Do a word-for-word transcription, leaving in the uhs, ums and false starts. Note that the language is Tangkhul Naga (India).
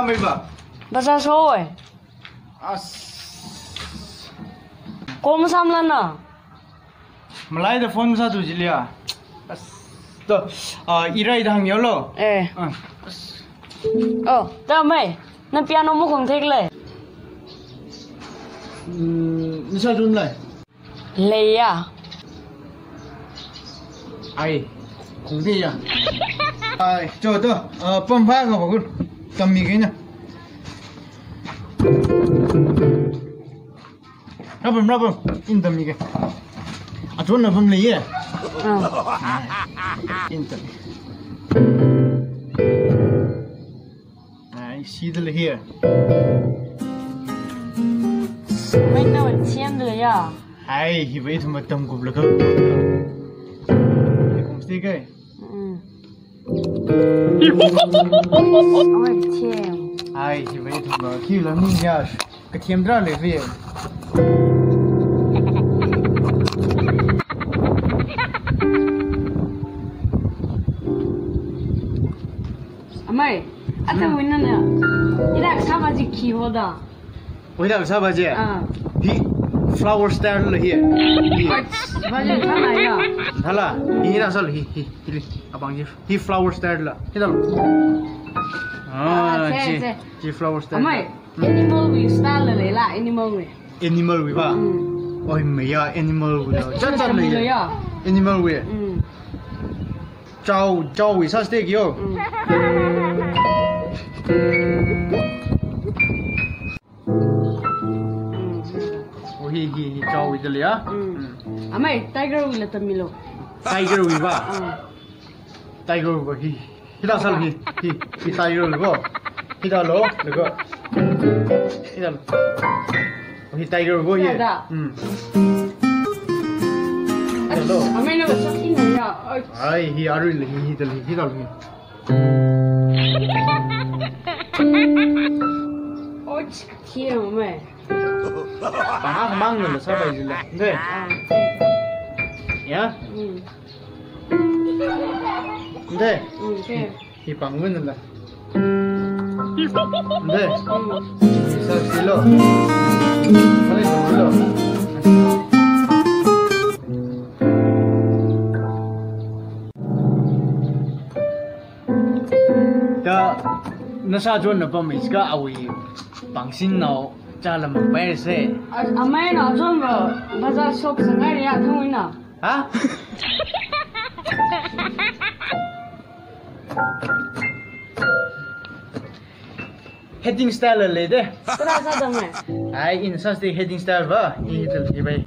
Oi ba. Bazar sho oi. As. Kom samla na. Malaida phone sāthu jiliya. As. To, ah, irai dang yolo. Eh. Ah. As. Oh, da mai. Na piano mo kong thek le. Hmm, nisa jun lai. Leiya. Ai, kong theiya. Ai, cho to, ah, pam pha ka ba kun. Tammi kena. Rapam, rapam. Ina tammi ke. Achon na pam leiye. Ah. Ina tammi. Ai, C da lei here. Mai na thiem da ya. Ai, hi bai thum tam kup la ka. Kong stay kai. Mm. Ai, thiem. Ai, hi bai thum ki la mi ya. Ka thiem dra le fi. Amai, ata wina na. Ida saba ji khi hoda. Ida saba ji? Ah. Hi flower style la hi. Hi. Ach, bale sana ya. Thala, hi ida sal hi, hi, hi. Abang ji. Hi flower style la. Hi dal. Ah, ji, ji. Ji flower style. Amai, animal wui style la leila, animal wui. Animal wui ba? Mm. Oi, maya, animal wui la. Chan chan le. Animal wui. Mm. Chow, chow wui sa steak yo. Mm. Mm. Oh, hi, hi, hi, chow wui dali ya. Mm. Mm. Amai, tiger wui la tammi lo. Tiger wui ba? Ah. Tiger wui ba hi. Hida sal hi, hi, hi tiger wui ba. Hida lo, lo go. Hida lo. Hi tiger go ye. Ada. Hmm. Hello. Amai na ba sak in ya. Ai. Ai, hi arui le hi, hi dal hi, hi dal hi. Oi, thiem mai. Bang mang na sa bai le. Nde. Ah. Ya? Hmm. Nde. Hmm, okay. Hi pang win la. Nde. Hi sa silo. Mali silo. Da nasa chon na pam iska awui pangsin nao cha lam pai se. A, amai na chon ba bazar shop sangai ya thang wina. Ha? Heading style le de. Kura sa dang mai. Ai, in sa sti heading style ba. Hi tel hi bai.